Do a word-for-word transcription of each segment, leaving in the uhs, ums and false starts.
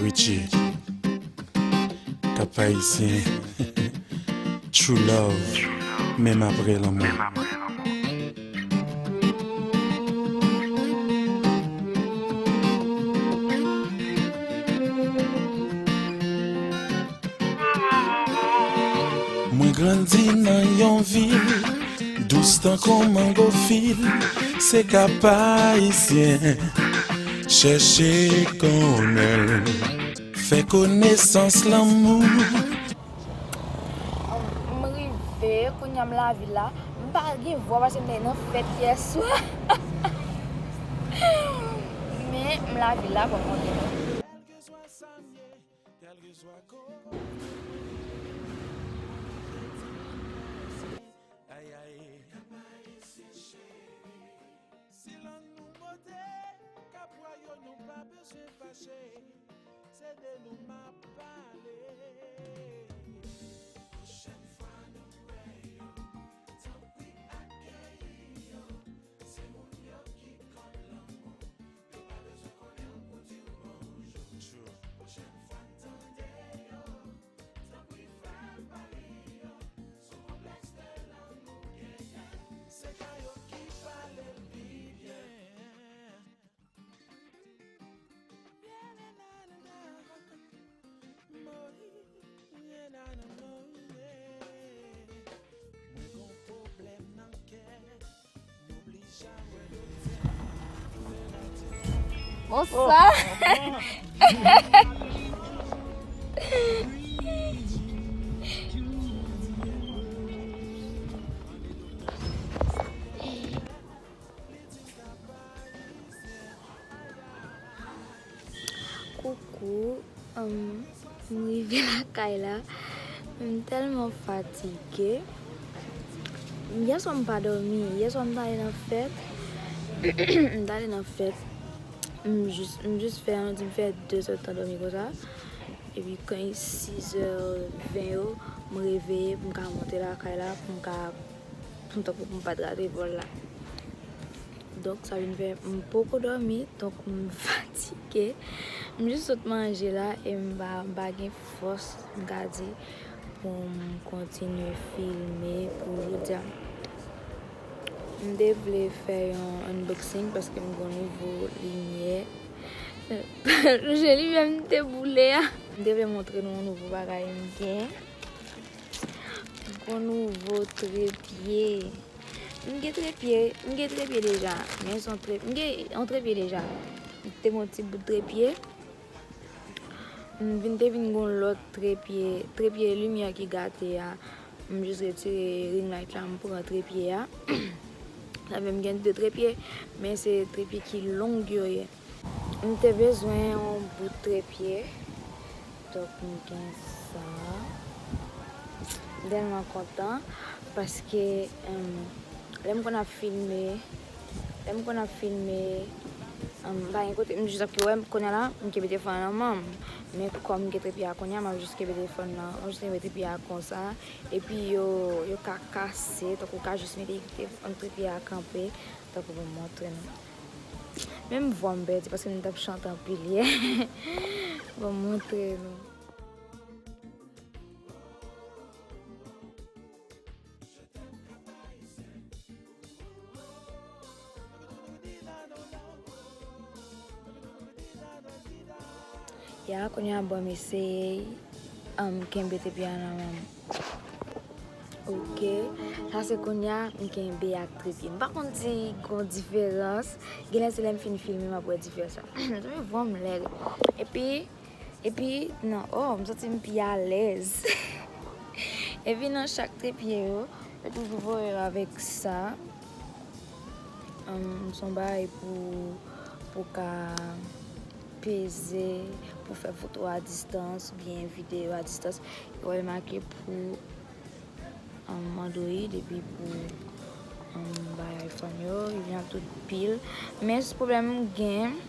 Richie, Cap Haïtien, True Love, menm apre lanmò. Mwen grandi nan yon vil dous tankou mango fil, se Cap Ayisyen, chèche konnen l, fè konesans lanmou. M rive, kounye a m lavil la. M pa gen vwa paske m te nan fèt yè swa. Men m lavil la, bon, m kontan. Ay, ay. Si lang nou bote, kapwa yo nou pa bezwen fache. Se de nou m ap pale. Pwochèn fwa nou wè yo, tanpri akeyi yo. Se moun yo ki konn lanmou, yo pa bezwen konnen w pou di w bonjou. True. Pwochèn fwa n tande yo, tanpri fè pale yo. Sou konplèks de lanmou genyen, se ka yo ki pale l pi byen. Bonsoir. Koukou, um, m rive lakay la. M tèlman fatige. Yè swa m pa dòmi. Yè swa m t ale nan fèt. M t ale nan fèt. M jis, m jis fè, ann di m fè de zè tan dòmi konsa. Epi kan sis è ven yo, m reveye pou m ka monte lakay la, pou m ka, pou m tankou pou m pa t rate vòl la. Donk, sa vin fè m poko dòmi, donk m fatige. M jis sot manje la e m pa, m pa gen fòs, m ka di, pou m kontinye filme pou jodi a. M te vle fè yon unboxing paske m gen yon nouvo limyè. Je limyè m te boule a. M te vle montre nou yon nouvo bagay m gen. M gen yon nouvo trepye. M gen trepye, m gen trepye deja. Men se yon tre-, m gen yon trepye deja. M te gen yon ti bout trepye. M vin te vin gen yon lòt trepye, trepye limyè ki gate a. M jis retire ring light la, m pran trepye a. Sa fè m gen de trepye, men se trepye ki long yo ye. M te bezwen yon bout trepye. Donk, m gen sa. M tèlman kontan paske, em, lè m konn ap filme, lè m konn ap filme, em, m pa gen kote, m jis ap wè, kounye a la, m kenbe telefòn nan nan men m. Men kòm m gen trepye a kounye a, m ap jis kenbe telefòn nan, m ap jis kenbe trepye a konsa. Epi yo, yo ka kase, tankou w ka jis mete telefòn, trepye a kanpe, tankou pou m montre nou. Menm vwa m pèdi paske m t ap chante anpil yè. Bon, m montre nou. Ya, kounye a, bon, m eseye, um, kenbe trepye a nan men m. Ok, sa se kounye a m kenbe ak trepye. M pa konn si gon diferans. Genlè se lè m fin filme m ap wè diferans la. Vwa m lèd. Epi, epi, nan, oh, m santi m pi alèz. Epi nan chak trepye yo, yo toujou voye yo avèk sa. Ahn, se yon bagay pou, pou ka peze, pou fè foto a distans oubyen videyo a distans. Yo remake pou, ahn, Android epi pou, ahn, bay iPhone yo, yo vin ak tout pil. Men pwoblèm m gen,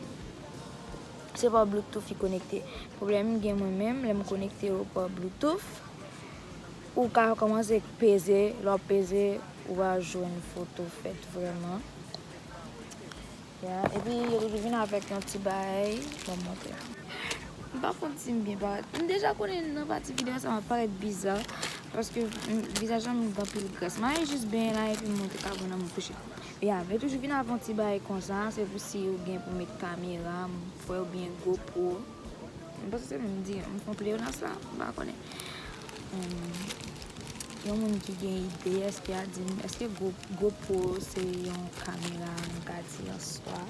se pa Bluetooth ki konekte. Pwoblèm m gen mwen menm, lè m konekte yo pa Bluetooth, ou ka kòmanse peze, lè w ap peze, ou pa jwenn foto fèt vrèman. Ya, epi yo toujou vin avèk yon ti bagay, ban m montre. M pa konn si m byen parèt. M deja konnen nan pati videyo sa m ap parèt biza, paske m, vizaj lan m gen anpil gras. M a jis benyen la epi m montre kavon nan m kouche. Ya, men toujou vin avè yon ti bagay konsa, se pou si ou gen pou met kamera, m kwè oubyen GoPro. M panse se menm di, m fè yon pleonasm la, m pa konnen. Em, yon moun ki gen ide, èske a di m, èske Go, GoPro se yon kamera, m ka di an swa?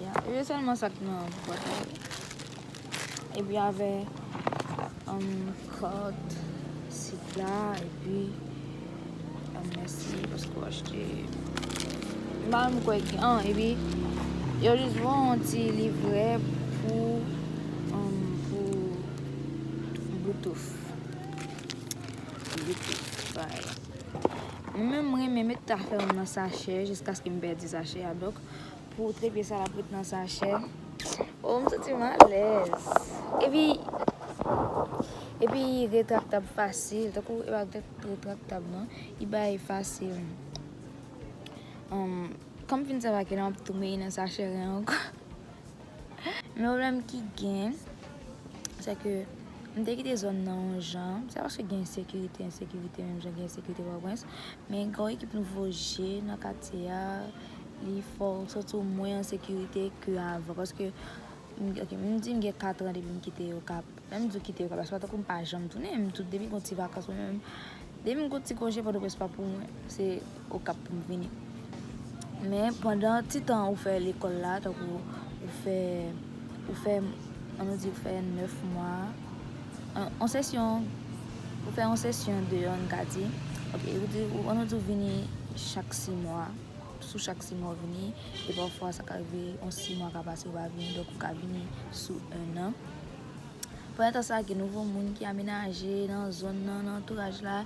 Ya, e sèlman sa k nan bwat la. Epi avè, um, kòd sit la, epi, um, mèsi paske w achte. M pa menm kwè gen, an, epi yo jis voye yon ti livrè pou, um, pou Bluetooth. Bluetooth, bay. Mwen menm, mwen renmen met afè m nan sachè jiskaske m pèdi sachè a. Donk, pou trepye sa l ap ret nan sachè. Oh, m santi m alèz. Epi, epi retraktab fasil. Tankou, e pa ret-, retraktab, non. Li bay fasil. Um, kan m fin sèvi ak li, m ap tou mete nan sachè ren ankò. Men pwoblèm ki gen, se ke m te kite zòn nan yon jan. Se paske gen ensekirite, ensekirite, menm jan gen ensekirite Pòtoprens. Men gen yon ekip nouvo je nan katye a, li fè w santi w mwen an sekirite ke avan. Paske, m, ok, m di m gen kat an depi m kite Okap. Lè m di w kite Okap la, se pa tankou m pa janm tounen, m tout depi gon ti vakans mwen menm. Depi m gon ti konje Pòtoprens pa pou mwen, se Okap pou m vini. Men pandan ti tan ou fè lekòl la, tankou ou fè, ou fè, ann nou di ou fè nèf mwa, an, an sesyon, ou fè yon sesyon deyò, n ka di, ok, ou di, ou, ann nou di ou vini chak sis mwa, sou chak sis mwa ou vini, e pafwa sa ka rive yon sis mwa ka pase ou pa vini, donk ou ka vini sou en an. Pandan tan sa, gen nouvo moun ki amenaje nan zòn nan, nan antouraj la,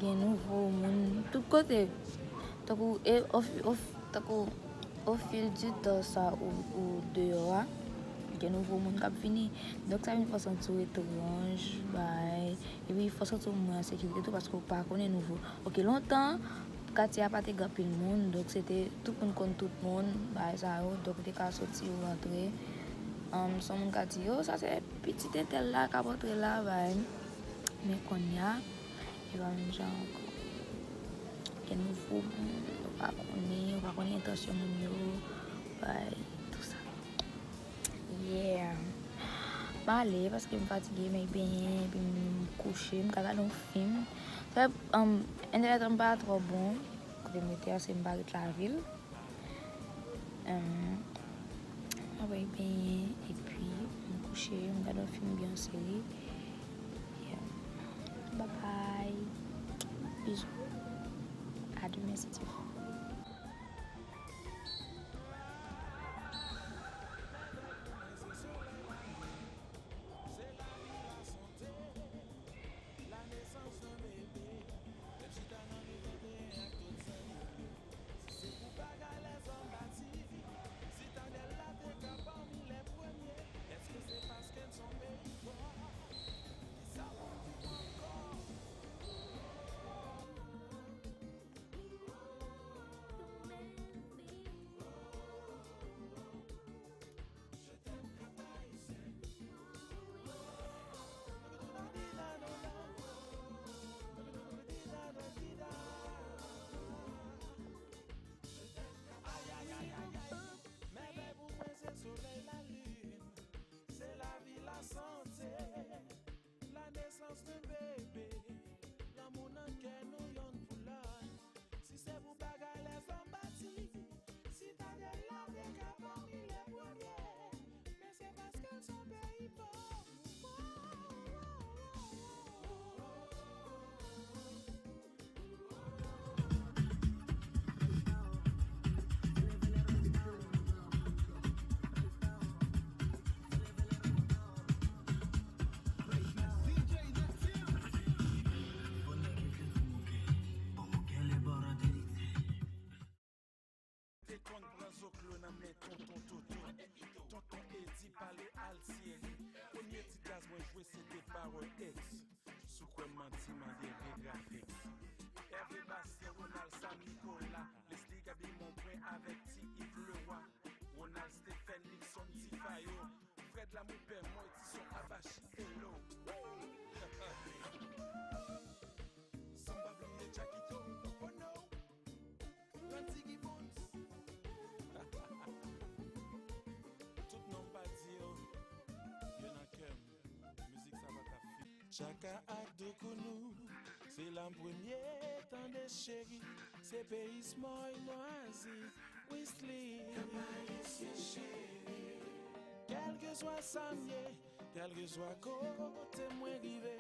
gen nouvo moun tout kote. Tankou, e, o fi-, o f-, tankou, o fil di tan sa ou, ou deyò a, gen nouvo moun k ap vini. Donk, sa vin fè w santi w etranj, bay. Epi, fè w santi w mwen an sekirite tou, paske w pa konnen nouvo. Ok, lontan, katye a pa te gen anpil moun, donk se te tout moun konn tout moun, bagay sa yo, donk ou te ka soti ou rantre. Ann, se yon moun ka di, "Yo, sa se pitit entèl la k ap antre la," bay. Men kounye a, e pa menm jan ankò. Gen nouvo moun, ou pa konnen, ou pa konnen entansyon moun yo, bay, tou sa. Yeah. M ale paske m fatige, m al benyen, epi m kouche, m ka gade yon fim. Fè, um, entènèt an pa twò bon, kote m rete a, se m pa ret lavil. Um, m al benyen, epi m kouche, m gade yon fim oubyen yon seri. Yeah. Bye bye. Bizou. A demen, si Dye vle. Te konn pran zoklo nan men tonton Toto. Tonton Edi pale Altieri. Premye ti djaz mwen jwe se te Power X. Si w kwè m manti, mande Regrafix. Hervé Bastien, Ronald Sam Nicolas, Leslie Gaby Monbrun avèk Ti Yves Leroy, Ronald Stephen, Nixon Tifayo, Fred Lamour Pè Mwen, Ti Hello. San pa bliye Jackito, oh no. Randy Gibbons. Tout non m pa di yo, yo nan kè m. Mizik sa pa ka fini. Tchaka ak Doukounou, se la m premye tande cheri. Se peyi Smòy Nwazi, Wisly. Kèlkeswa sa m ye, kèlkeswa kote mwen rive,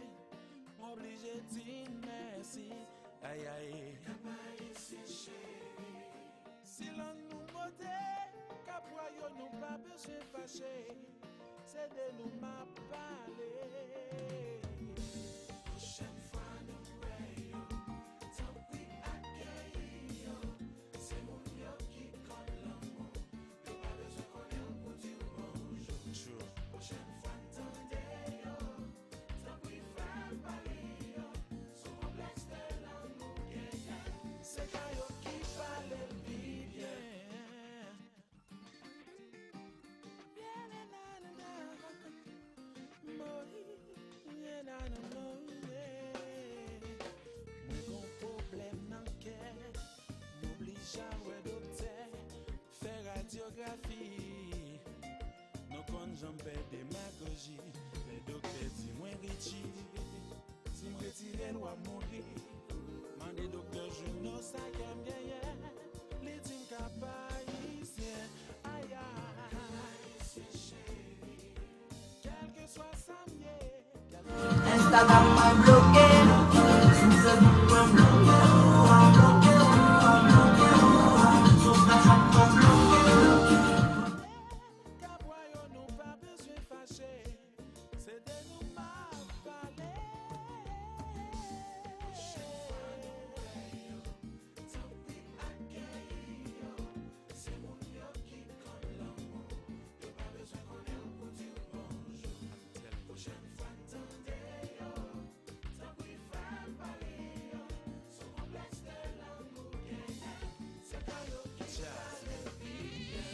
m oblije di mèsi. Ay, ay. Si lang nou bote, Kapwa yo nou pa bezwen fache, se de nou m ap pale. Pwochèn fwa nou wè yo, tanpri akeyi yo. Se moun yo ki konn lanmou, yo pa bezwen konnen w pou di w bonjou. True. Pwochèn fwa n tande yo, tanpri fè m pale yo. Se yon konplèks de lang nou genyen. Se pa yo ki pale l pi byen. Mwen gon pwoblèm nan kè, m oblije al wè doktè, fè radyografi. Nou konn jan m fè demagoji, lè doktè di mwen Richie, si m retire l w ap mouri. Mande doktè Juno sa kè m genyen, li di m k ap ayisyen. Aya, kèlkeswa sa m ye, Instagram mwen bloke, sou Facebook mwen bloke, sou Snapchat mwen bloke. Kapwa yo nou pa bezwen fache. Se de nou m ap pale. Pwochèn fwa nou wè yo, tanpri akeyi yo. Se moun yo ki konn lanmou, yo pa bezwen konnen w pou di w bonjou. Pwochèn fwa n tande yo, tanpri fè m pale yo. Se yon konplèks de lang nou genyen. Se pa yo ki pale l pi byen.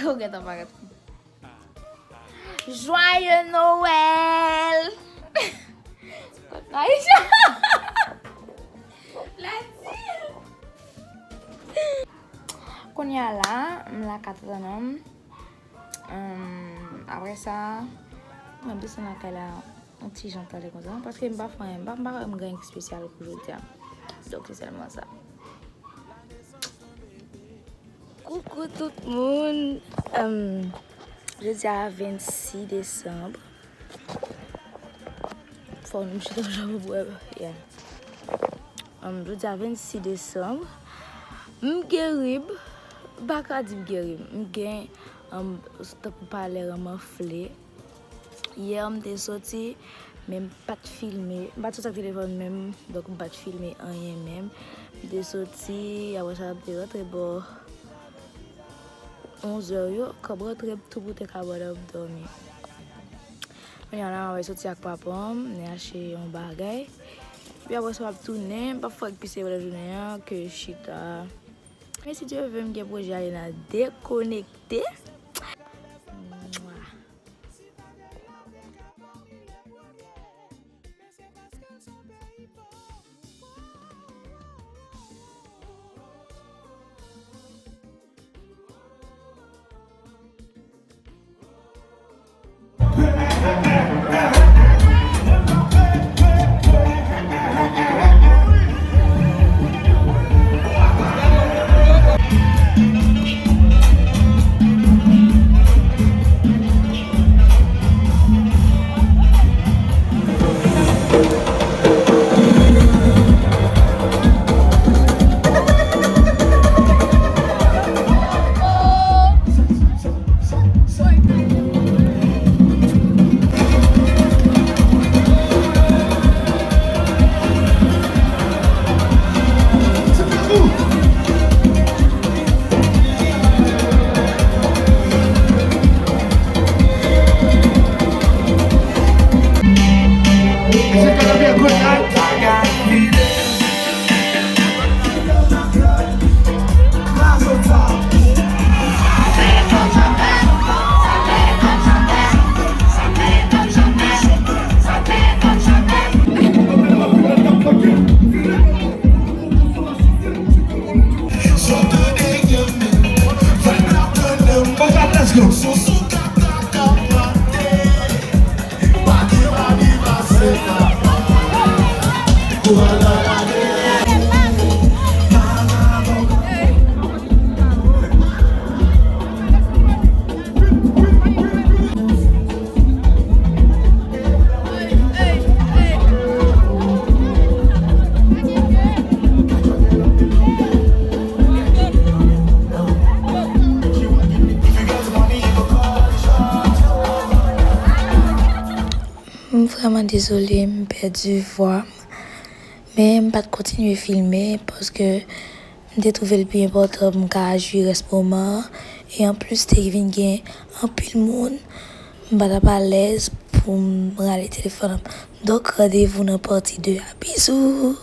Ou gentan parèt. Joyeux Noël! Kot Aisha? Kounye a la, m lakay tann. Em, apre sa, m ap desann lakay la yon ti jan tande konsa, paske m pa fè anyen, m pa, m pa fè anyen espesyal pou jodi a. Donk, se sèlman sa. Koukou tout moun. Em, jodi a vennsis desanm. Fò nou chita jan pou bwè. Yeah. Em, jodi a vennsis desanm. M gen rib. M pa ka di m gen rib. M gen, em, tankou palè an m anfle. Yè, m te soti, men m pa t filme. M pa t soti ak telefòn menm, donk m pa t filme anyen menm. M te soti, apre sa, m te rantre bò onz è yo, kòm rantre tou pou te ka bò nan dòmi. Kounye a la, m ap soti ak papa m, m achte yon bagay. Epi apre sa, m ap tounen, m p ap fè anyen ki se pandan jounen an, ke chita. Men si Dye vle, m gen pwojè ale nan dekonekte. Mwa. Yon sousou kata k ap mande, pa gen mami pase papa. Ou pa ta gade. M vrèman dezole, m pèdi vwa m. Men m pa t kontinye filme paske m te twouve l pi enpòtan pou m ka jwi rès moman an. E anplis, te vin gen anpil moun. M pa t ap alèz pou m rale telefòn nan. Donk, randevou nan pati de a. Bizou!